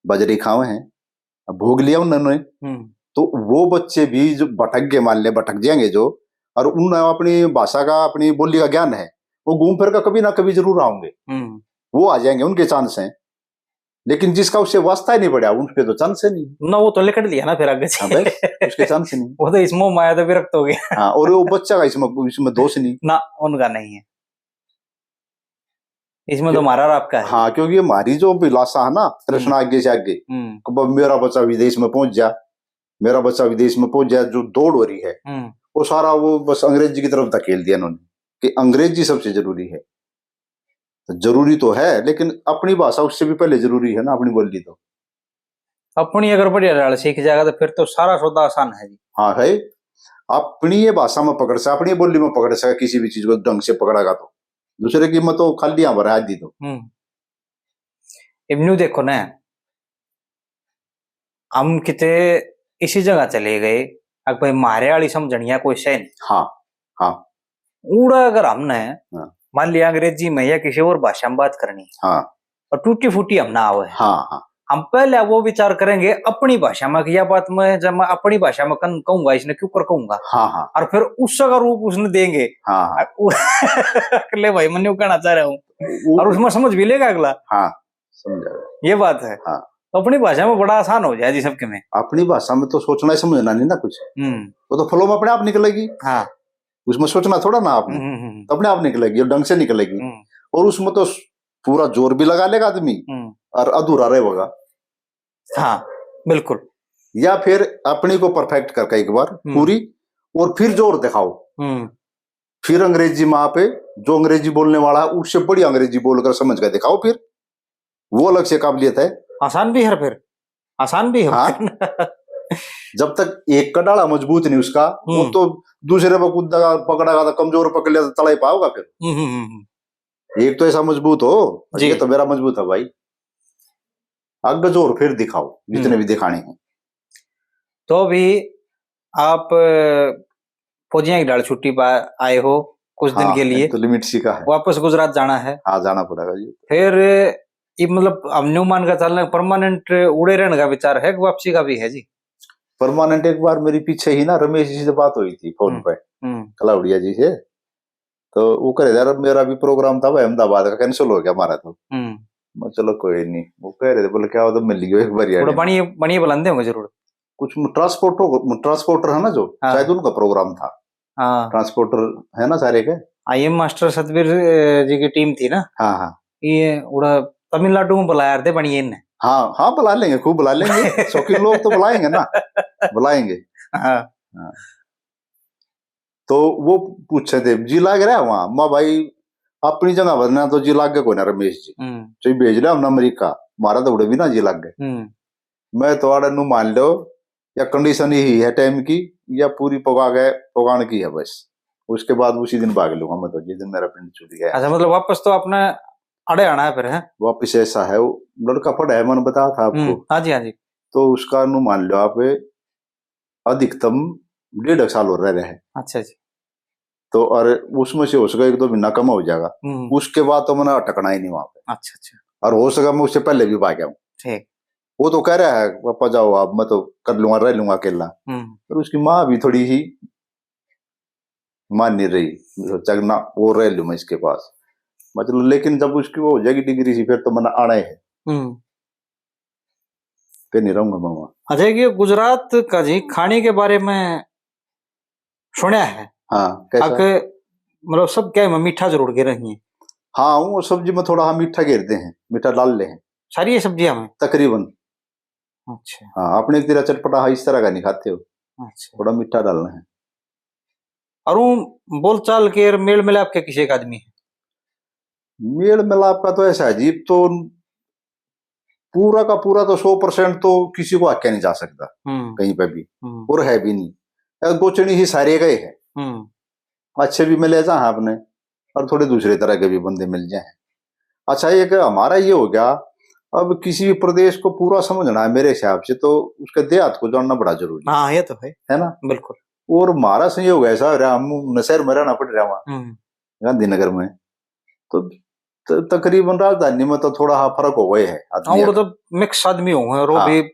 बाजरे खावे हैं, अब भोग लिया उन्होंने, हम्म। तो वो बच्चे भी जो भटक गए, मान ले भटक जाएंगे जो, और उन्हें अपनी भाषा का, अपनी बोली का ज्ञान है, वो घूम फिर कर कभी ना कभी जरूर आओगे। हम्म। वो आ जाएंगे, उनके चांस हैं। लेकिन जिसका उससे वास्ता ही नहीं पड़ा, उन पे तो चांस ही नहीं। ना, वो तो लिकड़ लिया ना फिर आगे से। हाँ बस, उसके चांस ही नहीं। वो तो इस मोह माया तो विरक्त हो गया। हाँ, और वो बच्चा का इसमें, इसमें दोष नहीं। ना, उनका नहीं है। इसमें तो क्यों? हमारा और आपका है। हाँ, क्योंकि हमारी जो अभिलाषा है ना, तृष्णा हम्म। आगे से आगे, हम्म। अब मेरा बच्चा विदेश में पहुंच जा, मेरा बच्चा विदेश में पहुंच जा, जो दौड़ हो रही है, हम्म। वो सारा वो बस अंग्रेजी की तरफ धकेल दिया इन्होंने कि अंग्रेजी सबसे जरूरी है। तो जरूरी तो है, लेकिन अपनी भाषा उससे भी पहले जरूरी है ना, अपनी बोली तो। अपनी अगर बढ़िया ढाल सीख जाएगा तो फिर तो सारा सौदा आसान है जी। हाँ है, अपनी ये भाषा में पकड़ सका, अपनी बोली में पकड़ सका, किसी भी चीज को ढंग से पकड़ेगा तो। दूसरे की में तो खाली यहाँ पर आज दी तो। हम्म। इब न्यू देखो ना, हम किते इसी जगह चले गए, अब भाई म्हारे वाली समझनिया कोई सही नहीं। हाँ, हाँ। उड़ा अगर हमने, हाँ। मान लिया, अंग्रेजी में या किसी और भाषा में बात करनी, हाँ। और टूटी फूटी हम ना आवे, हाँ, हाँ। हम पहले वो विचार करेंगे अपनी भाषा में कि यह बात मैं, जब मैं अपनी भाषा में कन-, कहूंगा, इसने क्यों कर कहूंगा, हाँ, हाँ। और फिर उसका रूप उसने देंगे। हाँ, हाँ। ले भाई, मैं न्यू कहना चाह रहा हूँ, वो और उसमें समझ भी लेगा अगला। हाँ, समझ आएगा। ये बात है। हाँ। तो अपनी भाषा में बड़ा आसान हो जाए जी सबके में। अपनी भाषा में तो सोचना ही समझना नहीं ना कुछ। हम्म। वो तो flow में अपने आप निकलेगी। हाँ। उसमें सोचना थोड़ा ना आपने। हम्म, हम्म, हम्म। तो अपने आप निकलेगी और ढंग से निकलेगी। हम्म। और उसमें तो पूरा जोर भी लगा लेगा आदमी हम्म। और अधूरा रहेगा। हाँ, बिल्कुल। या फिर अपनी को परफेक्ट करके एक बार हम्म। पूरी, और फिर जोर दिखाओ। हम्म। फिर अंग्रेजी में आप जो अंग्रेजी बोलने वाला है, उससे बड़ी अंग्रेजी बोलकर समझ कर दिखाओ, फिर वो अलग से काबिलियत है। आसान भी है फिर, आसान भी है। हाँ। जब तक एक का डाला मजबूत नहीं उसका, वो हम्म। तो दूसरे पर कूदेगा, पकड़ेगा तो कमजोर पकड़ लिया तो तलाई पाओगा फिर। हम्म, हम्म, हम्म, हम्म। एक तो ऐसा मजबूत हो, जी। ये तो मेरा मजबूत है भाई। आगे जोर फिर दिखाओ, जितने हम्म। भी दिखाने हैं। तो भी आप, अ, फौजियां की ढाल छुट्टी पा आए हो कुछ दिन हाँ, के लिए। तो लिमिट सी का है। वापस गुजरात जाना है। हाँ, जाना पड़ेगा जी। फिर ये मतलब हम न्यू मान का चलने, परमानेंट उड़े रहने का विचार है कि वापसी का भी है जी? परमानेंट, एक बार मेरी पीछे ही ना रमेश जी से बात हुई थी फोन हम्म, पे, हम्म। कलावड़िया जी से। तो वो कह रहे, "यार, मेरा भी प्रोग्राम था भाई अहमदाबाद का, कैंसिल हो गया हमारा तो।" हम्म। मैं, "चलो कोई नहीं।" वो कह रहे थे, बोले, "क्या होता, मिल लियो एक बार यार।" बनिए, बनिए बुलाते होंगे जरूर। कुछ ट्रांसपोर्टर, ट्रांसपोर्टर है ना जो, हाँ। शायद उनका प्रोग्राम था। हाँ। ट्रांसपोर्टर है ना सारे के। आई एम मास्टर सतबीर, अ, जी की टीम थी ना। हाँ, हाँ। ये उड़ा तमिलनाडु में बुलाया थे बनिए ने। हाँ, हाँ, बुला लेंगे, खूब बुला लेंगे। शौकीन लोग तो बुलाएंगे ना, बुलाएंगे। हाँ। हाँ। तो वो पूछे थे, "जी लाग रहा है वहाँ?" मैं, "भाई, अपनी जगह बदना तो जी लाग गए कोई ना रमेश जी। हम्म। तो ये भेज रहा हूँ ना अमेरिका, मारा तो उड़े भी ना जी लाग गए।" हम्म। मैं तो आड़े नू मान लो, या कंडीशन यही है टाइम की, या पूरी पगा के पगान की है बस। उसके बाद उसी दिन भाग लूंगा मैं तो, जिस दिन मेरा पिंड छूट गया। अच्छा, मतलब वापस तो आपने अड़े आना है फिर, है? वापस ऐसा है, वो लड़का पड़ा है, मैंने बताया था आपको। हम्म, हाँ जी, हाँ जी। तो उसका नू मान लो आप, अधिकतम डेढ़ साल हो रह रहे हैं। अच्छा जी। तो और उसमें से हो सके एक दो महीना कम हो जाएगा। हम्म। उसके बाद तो मैंने अटकना ही नहीं वहां पे। अच्छा, अच्छा। और हो सका मैं उससे पहले भी भाग आऊं। ठीक। वो तो कह रहा है, "पापा जाओ आप, मैं तो कर लूंगा, रह लूंगा अकेला।" हम्म। पर उसकी माँ भी थोड़ी ही मान नहीं रही, सोचा कि ना, वो रह लूं मैं इसके पास। मतलब, लेकिन जब उसकी वो हो जाएगी डिग्री सी, फिर तो मन आना ही है। हम्म। फिर नहीं रहूंगा मैं वहाँ। अच्छा, ये गुजरात का जी खाने के बारे में सुना है। हाँ, कैसा? आके, मतलब, सब क्या है, मीठा जरूर घेर रही है। हाँ, वो सब्जी में थोड़ा, हाँ, मीठा घेरते हैं, मीठा डाल ले हैं। सारी ये सब्जियां में? तकरीबन। अच्छा। हाँ, अपने तेरा चटपटा, हाँ, इस तरह का नहीं खाते हो। अच्छा। थोड़ा मीठा डालना है। और वो बोलचाल के और मेल मिलाप के किसी एक आदमी है? मेल मिलाप का तो ऐसा है जी, तो पूरा का पूरा तो सौ परसेंट तो किसी को आख्या नहीं जा सकता हम्म। कहीं पे भी, हम्म। और है भी नहीं। यार, गोचनी ही सारे गए हैं। हम्म। अच्छे भी मिले जाए आपने, और थोड़े दूसरे तरह के भी बंदे मिल जाए। अच्छा, एक हमारा ये हो गया, अब किसी भी प्रदेश को पूरा समझना है मेरे हिसाब से, तो उसके देहात को जानना बड़ा जरूरी है। हाँ, ये तो है। है ना? बिल्कुल। और हमारा संयोग ऐसा हो रहा, हम न शहर में रहना पड़ रहा वहाँ, हम्म। गांधीनगर में, तो त-, तकरीबन राजधानी में तो थोड़ा, हाँ, फर्क हो गए है आदमी हाँ, वो का। तो मिक्स आदमी होंगे और वो हाँ। भी, अ,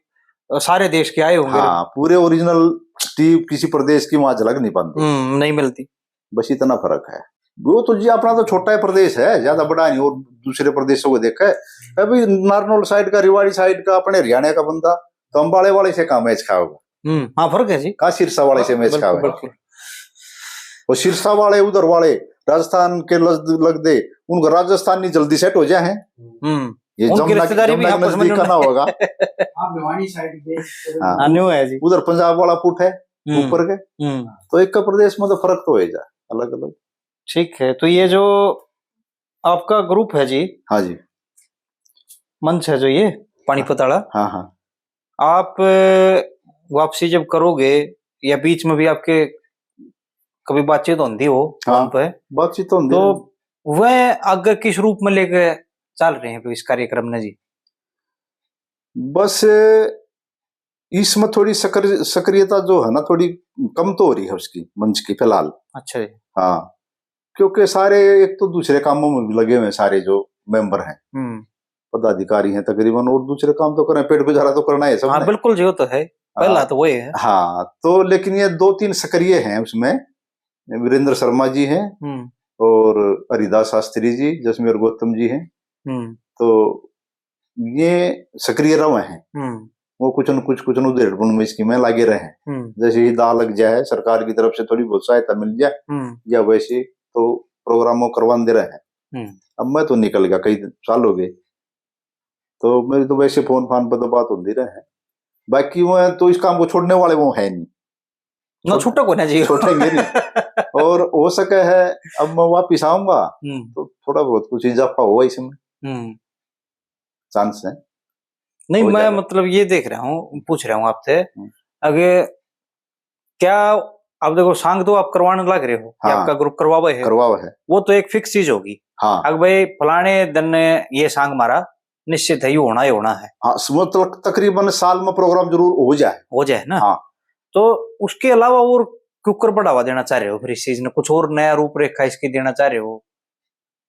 सारे देश के आए होंगे। हाँ, पूरे ओरिजिनल टी किसी प्रदेश की वहाँ झलक नहीं पाती। हम्म, नहीं मिलती। बस इतना फर्क है। वो तो जी अपना तो छोटा ही प्रदेश है, ज्यादा बड़ा नहीं। और दूसरे प्रदेशों को देखा है, अभी नारनौल साइड का, रेवाड़ी साइड का, अपने हरियाणा का बंदा तो अम्बाले वाले से कहाँ मैच खाएगा? हम्म, हाँ, फर्क है जी। कहाँ सिरसा वाले से मैच बिल्कुल, खाएगा? बिल्कुल। और सिरसा वाले, उधर वाले, राजस्थान के लग, लग दे, उनका राजस्थानी जल्दी सेट हो जाए हैं। हम्म। ये उनकी जमुना, रिश्तेदारी भी जमुना के आपस में नजदीक का ना होगा। हाँ, भिवानी साइड के। हाँ। हाँ, न्यू है जी। उधर पंजाब वाला पुट है, हम्म। ऊपर के। हम्म। तो एक का प्रदेश में तो फर्क तो हो ही जा, अलग अलग। ठीक है, तो ये जो आपका ग्रुप है जी, हाँ जी। मंच है जो ये पानीपत वाला, हाँ, हाँ। आप वापसी जब करोगे या बीच में भी आपके कभी बातचीत होती हो हाँ, फोन पे, बातचीत तो होती तो है। वह आगे किस रूप में लेके चल रहे हैं फिर इस कार्यक्रम ने जी? बस इसमें थोड़ी सक्रि-, सक्रियता जो है ना, थोड़ी कम तो हो रही है उसकी, मंच की फिलहाल। अच्छा जी। हाँ, क्योंकि सारे एक तो दूसरे कामों में भी लगे हुए हैं, सारे जो मेंबर हैं, हम्म। पदाधिकारी हैं तकरीबन, और दूसरे काम तो करें, पेट गुजारा तो करना है सबने। हाँ, बिल्कुल जी, वो तो है, पहला हाँ, तो वही है। हाँ, तो लेकिन ये दो तीन सक्रिय हैं उसमें, वीरेंद्र शर्मा जी हैं हम्म। और हरिदास शास्त्री जी, जसमेर गौतम जी हैं। हम्म। तो ये सक्रिय रहे हैं। हम्म। वो कुछ न कुछ, कुछ न उधेड़पुन में स्कीमें लागे रहे हैं। हम्म। जैसे ही दाव लग जाए, सरकार की तरफ से थोड़ी बहुत सहायता मिल जाए, हम्म। या वैसे तो प्रोग्रामों करवाते रहे हैं। हम्म। अब मैं तो निकल गया, कई साल हो गए, तो मेरी तो वैसे फोन फान पर तो बात होती रहे है। बाकी वो है तो इस काम को छोड़ने वाले वो है नहीं। ना छोड़-, छूटो को ना जी। छूटेंगे नहीं। और हो सके है, अब मैं वापिस आऊंगा, हम्म। तो थोड़ा बहुत कुछ इजाफा हुआ इसमें। हम्म। चांस है। नहीं, हो मैं जाएगा। मतलब ये देख रहा हूँ, पूछ रहा हूँ आपसे, हम्म। अगर क्या आप देखो, सांग तो आप करवाने लग रहे हो, कि हाँ। आपका ग्रुप करवावे है, करवावे है। वो तो एक फिक्स चीज होगी। हाँ। अब भाई, फलाने दिन ये सांग मारा, निश्चित है, ये होना ही होना है। हाँ, स-, मतलब तकरीबन साल में प्रोग्राम जरूर हो जाए। हो जाए ना? हाँ। तो उसके अलावा और क्यों कर बढ़ावा देना चाह रहे हो फिर इस चीज ने? कुछ और नया रूपरेखा इसकी देना चाह रहे हो?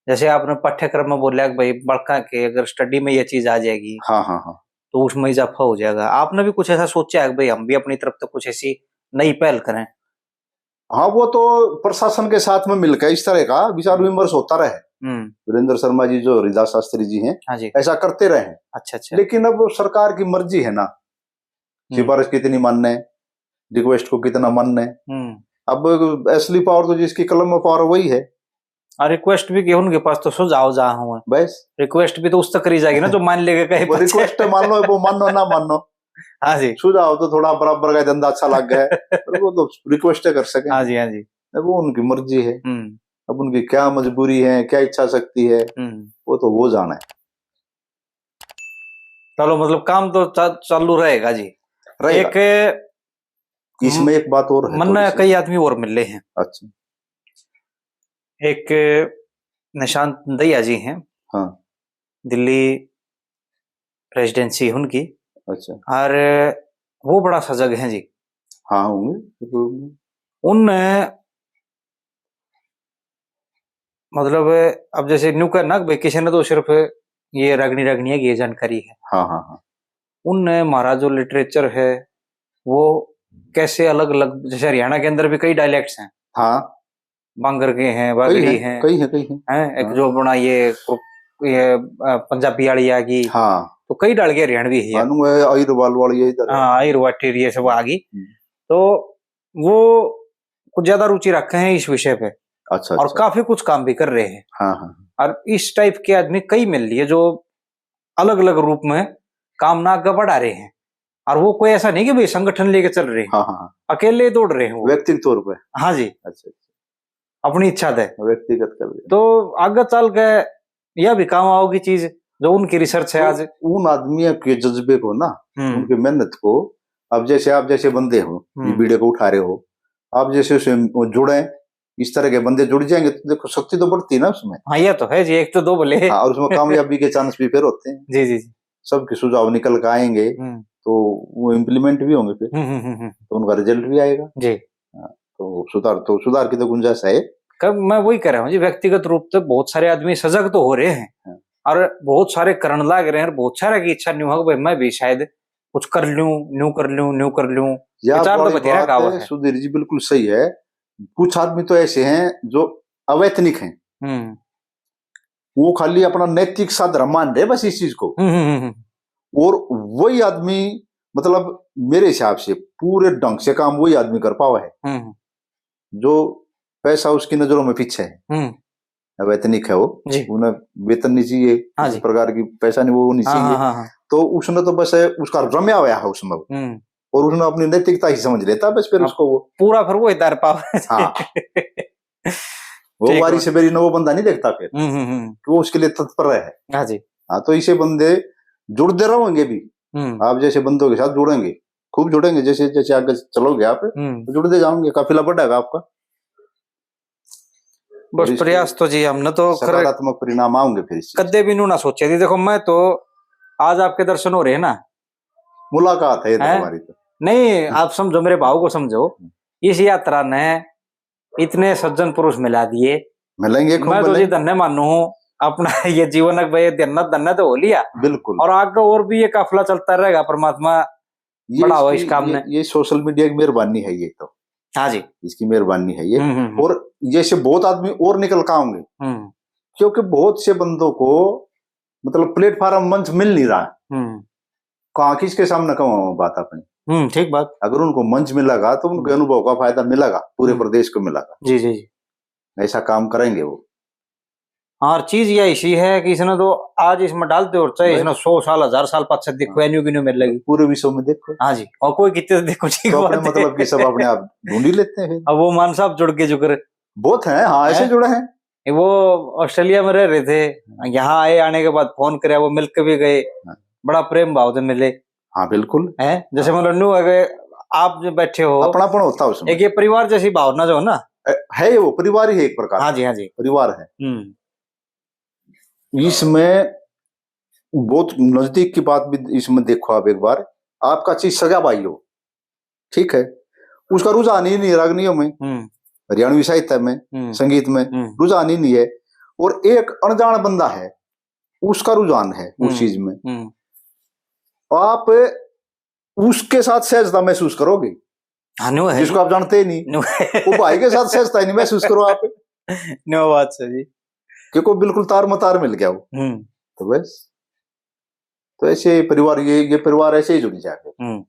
जैसे आपने पाठ्यक्रम में बोला कि भाई, बालकां के अगर स्टडी में ये चीज आ जाएगी, हाँ, हाँ, हाँ। तो उसमें इजाफा हो जाएगा। आपने भी कुछ ऐसा सोचा है कि भाई, हम भी अपनी तरफ से कुछ ऐसी नई पहल करें? हाँ, वो तो प्रशासन के साथ में मिलकर इस तरह का विचार विमर्श होता रहे। हम्म। वीरेंद्र शर्मा जी जो हरिदास शास्त्री जी हैं, हाँ जी। ऐसा करते रहे। अच्छा, अच्छा। लेकिन अब सरकार की मर्जी है ना, हम्म। सिफारिश कितनी मानने, रिक्वेस्ट को कितना मानने। हम्म। अब असली पावर तो जिसकी कलम में पावर वही है। और रिक्वेस्ट भी की, उनके पास तो सुझाव जहाँ हुए। बस। रिक्वेस्ट भी तो उस तक करी जाएगी ना, जो मान लेगा कहीं वो पहुंचे। रिक्वेस्ट मान लो, वो मानो ना मानो। हाँ जी। सुझाव तो थोड़ा बराबर का धंधा अच्छा लग गया है, पर वो तो रिक्वेस्ट कर सके। हाँ जी, हाँ जी। अब वो उनकी मर्जी है। हम्म। अब उनकी क्या मजबूरी है, क्या इच्छा शक्ति है, हम्म। वो तो वो जाने। चलो, मतलब, काम तो चा-, चालू रहेगा जी। रहेगा। एक इसमें एक बात और है मन थोड़ी सी। कई आदमी और मिले हैं। अच्छा। एक निशांत दहिया जी हैं। हाँ। दिल्ली प्रेसिडेंसी उनकी। अच्छा। और वो बड़ा सजग हैं जी। हाँ, होंगे, जरूर होंगे। उन, मतलब, अब जैसे न्यू कहना कि भाई, किसी ने तो सिर्फ ये रागनी, रागनी है कि ये जानकारी है। हाँ, हाँ, हाँ। उनने हमारा जो लिटरेचर है, वो कैसे अलग-अलग, जैसे हरियाणा के अंदर भी कई डायलेक्ट्स हैं। हाँ। बांगर के हैं, कई बागड़ी हैं, हैं, कई हैं, कई हैं। हैं, एक हाँ। जो अपना ये, ये, अ, पंजाबी वाली आ गई, हाँ। तो कई डाल के हरियाणवी है। हाँ, नु है, अहिरवाल वाली है इधर। हाँ, अहिरवाटी ये सब आ गई। हम्म। तो वो कुछ ज्यादा रुचि रखे हैं इस विषय पे। अच्छा, और अच्छा। काफी कुछ काम भी कर रहे हैं। हाँ, हाँ। और इस टाइप के आदमी कई मिल लिए जो अलग-अलग रूप में काम ना आगे बढ़ा रहे हैं। और वो कोई ऐसा नहीं कि भाई संगठन लेके चल रहे हैं। हाँ, हाँ, हाँ। अकेले दौड़ रहे हैं वो। व्यक्तिगत तौर पे। हाँ जी। अच्छा, अच्छा। अपनी इच्छा से। व्यक्तिगत कर रहे हैं। तो आगे चल के यह भी काम आओगी चीज, जो उनकी रिसर्च है तो आज। उन आदमियों के जज्बे को ना, हम्म। उनकी मेहनत को, अब जैसे आप जैसे बंदे हो, ये हम्म। वीडियो को उठा रहे हो, आप जैसे उसमें जुड़े, इस तरह के बंदे जुड़ जाएंगे, तो देखो, शक्ति तो बढ़ती है ना उसमें। हाँ, ये तो है जी, एक तो दो भले। हाँ, और उसमें कामयाबी के चांस भी फिर होते हैं। जी, जी, जी। सबके सुझाव निकल के आएंगे, हम्म। तो वो इम्प्लीमेंट भी होंगे फिर, हम्म, हम्म, हम्म, हम्म। तो उनका रिजल्ट भी आएगा। जी। हाँ, तो सुधार, तो सुधार की तो गुंजाइश है। कब मैं वही कह रहा हूँ जी, व्यक्तिगत रूप से बहुत सारे आदमी सजग तो हो रहे हैं, हाँ। और बहुत सारे करण लाग रहे हैं, और बहुत सारे की इच्छा न्यू है कि भाई, मैं भी शायद कुछ कर लूं, न्यू कर लूं, न्यू कर लूं। या विचार तो वाली बथेरा बात कावत है, है। सुधीर जी, बिल्कुल सही है। कुछ आदमी तो ऐसे हैं जो अवैतनिक हैं, हम्म। वो खाली अपना नैतिक सा धर्म मान रहे बस इस चीज को। हम्म, हम्म, हम्म, हम्म। और वही आदमी, मतलब, मेरे हिसाब से पूरे ढंग से काम वही आदमी कर पावा है, हम्म। जो पैसा उसकी नजरों में पीछे है। हम्म। अवैतनिक है वो, जी। उन्हें वेतन नहीं चाहिए, हाँ किसी जी। प्रकार की पैसा नहीं, वो नहीं हाँ, चाहिए। हाँ, हाँ, हाँ। तो उसने तो बस उसका रम्या हुआ है उसमें, हम्म। और उसने अपनी नैतिकता ही समझ लेता बस फिर हाँ, उसको वो। पूरा फिर वो इधर पाव। हाँ। वो ठीक वारी है। से मेरी न वो बंदा नहीं देखता फिर, हम्म, हम्म, हम्म। कि वो उसके लिए तत्पर है। हाँ जी। हाँ, तो इसे बंदे जुड़ते रहेंगे भी। हम्म। आप जैसे बंदों के साथ जुड़ेंगे, खूब जुड़ेंगे, जैसे जैसे आगे चलोगे आप, हम्म। तो जुड़ते जाओगे, काफिला बढ़ेगा आपका। बस और इसके प्रयास तो जी हमने तो खरे सकारात्मक परिणाम आएंगे फिर इससे। कदे भी नू ना सोचे थी। देखो, मैं तो आज आपके दर्शन हो रहे हैं ना। मुलाकात है ये तो हैं? हमारी तो। नहीं, आप समझो, मेरे भाव को समझो। हम्म। इस यात्रा ने इतने सज्जन पुरुष मिला दिए। मिलेंगे, खूब मैं तो जी मिलेंगे। धन्य मानू हूँ अपना ये जीवन, भाई, धन्य, धन्य तो हो लिया। बिल्कुल। और आगे और भी ये काफिला चलता रहेगा, परमात्मा ये बढ़ाओ इसकी, इस काम ये, ने। ये सोशल मीडिया की मेहरबानी है ये तो। हाँ जी। इसकी मेहरबानी है ये। हम्म, हम्म, हम्म। और जैसे बहुत आदमी और निकल के आएंगे, हम्म। क्योंकि बहुत से बंदों को, मतलब, प्लेटफॉर्म, मंच मिल नहीं रहा। हम्म। कहाँ, किसके सामने कहूँ बात अपनी? हम्म, ठीक बात। अगर उनको मंच मिलेगा तो उनके हम्म। अनुभव का फायदा मिलेगा, पूरे हम्म। प्रदेश को मिलेगा। जी, जी, जी। ऐसा काम करेंगे वो। हाँ, और चीज यह इसी है कि इसने तो आज इसमें डालते और चाहे भाई। इसने सौ साल, हजार साल पाछे देखो, हाँ। या न्यू की न्यू मिल लगी। पूरे विश्व में देखो। हाँ जी, और कोई कितने देखो, ठीक तो अपने बात है। मतलब कि सब अपने आप ढूंढ ही लेते हैं। अब वो मान साहब जुड़ के जुकर। बहुत हैं, हाँ, ऐसे हैं? जुड़े हैं। ये वो ऑस्ट्रेलिया में रह रहे थे, हाँ। यहाँ आए, आने के बाद फोन करे, वो मिल के भी गए, हाँ। बड़ा प्रेम भाव से मिले। हाँ, बिल्कुल। हैं? जैसे हाँ। मतलब न्यू अगर आप जो बैठे हो, अपनापन होता है उसमें। एक ये परिवार जैसी भावना जो है ना। ए, है ये वो, परिवार ही है एक प्रकार हाँ का। जी, हाँ जी। परिवार है। हम्म। इसमें बहुत नजदीक की बात भी इसमें देखो आप एक बार, आपका चीज सगा भाई हो, ठीक है, उसका रुझान ही नहीं रागनियों में, हम्म। हरियाणवी साहित्य में, हम्म। संगीत में हम्म। रुझान ही नहीं है, और एक अनजान बंदा है, उसका रुझान है उस हम्म। चीज में, हम्म। आप उसके साथ सहजता महसूस करोगे, हाँ, न्यू है जिसको जी। आप जानते ही नहीं। न्यू है। वो भाई के साथ सहजता ही नहीं महसूस करो आप। न्यू बात है जी। क्योंकि वो बिल्कुल तार में तार मिल गया वो। हम्म। तो बस, तो ऐसे परिवार, ये, ये परिवार ऐसे ही जुड़ जाएंगे। हम्म।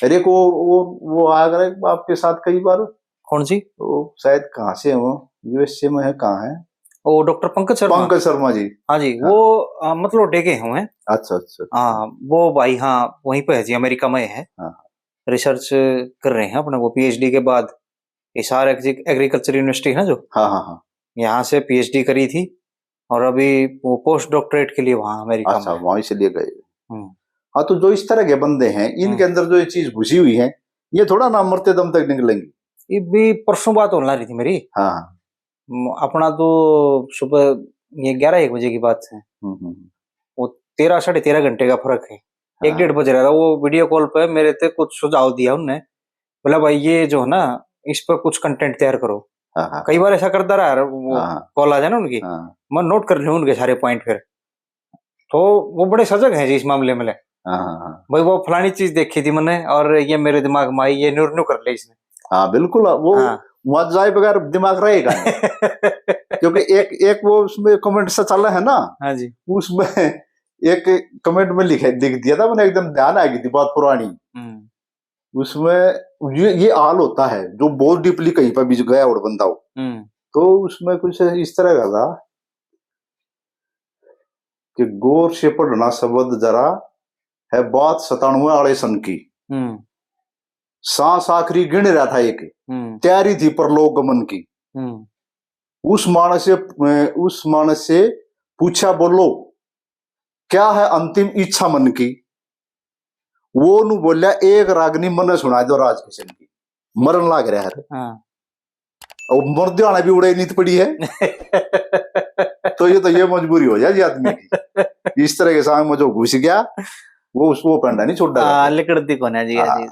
अरे को वो, वो आया करे आपके साथ कई बार। कौन सी? वो शायद कहाँ से हो, यूएसए में है, कहाँ है? वो डॉक्टर पंकज शर्मा। पंकज शर्मा जी। हाँ जी, हाँ। वो, अ, मतलोडे के हुए हैं। अच्छा, अच्छा, अच्छा। हाँ, वो भाई, हाँ, वहीं पे है जी, अमेरिका में है। हाँ। रिसर्च कर रहे हैं अपने, वो पीएचडी के बाद एसआर एग्री-, एग्रीकल्चर यूनिवर्सिटी है ना जो, हाँ, हाँ, हाँ। यहाँ से पीएचडी करी थी और अभी वो पोस्ट डॉक्टरेट के लिए वहाँ अमेरिका अच्छा, में। वहाँ इसलिए गए। हम्म। हाँ, तो जो इस तरह के बंदे हैं, इनके हम्म। अंदर जो ये चीज घुसी हुई है, ये थोड़ा ना मरते दम तक निकलेंगी। ये भी परसों बात होने रही थी मेरी। हाँ, हाँ। म-, अपना तो सुबह ये ग्यारह एक बजे की बात है। हम्म, हम्म, हम्म। वो तेरह, साढ़े तेरह घंटे का फर्क है। एक हाँ। डेढ़ बज रहा था, वो वीडियो कॉल पे मेरे ते कुछ सुझाव दिया उनने, बोला, "भाई, ये जो है ना, इस पर कुछ कंटेंट तैयार करो।" हाँ, हाँ। कई बार ऐसा करता रहा, वो हाँ, हाँ। कॉल आ जाए ना उनकी, हाँ। मैं नोट कर लूँ उनके सारे पॉइंट फिर। तो वो बड़े सजग हैं जी इस मामले में। हाँ, हाँ, हाँ। भाई, वो फलानी चीज देखी थी मैंने और ये मेरे दिमाग में आई, ये न्यू, न्यू कर ले इसने। हाँ, बिल्कुल, वो हाँ। वहां जाए बगैर दिमाग रहेगा नहीं। क्योंकि एक एक वो उसमें कमेंट से चल रहा है ना, हाँ जी। उसमें एक कमेंट में लिखे, लिख दिया था मैंने, एकदम ध्यान आ गई थी बात पुरानी। हम्म। उसमें ये ये हाल होता है जो बहुत डीपली कहीं पर भी गया और बंदा हो, हम्म। तो उसमें कुछ इस तरह का था कि गौर से पढ़ना शब्द जरा, है बात सताणुए आले सन की। हम्म। सांस आखिरी गिण रहा था एक, हम्म। तैयारी थी परलोक गमन की। हम्म। उस मानस से, उस मानस से पूछा, बोलो, क्या है अंतिम इच्छा मन की? वो नु बोलिया, एक रागनी मने सुना दो राज किशन की। मरण लाग रहा है। हाँ। और मरदे आने भी उड़े नीत पड़ी है। तो ये तो ये मजबूरी हो जाए जी आदमी की। इस तरह के सांग में जो घुस गया, वो उसको पंडा नहीं छोड़ता। हाँ, लिकड़ती कोने जी, हाँ। जी।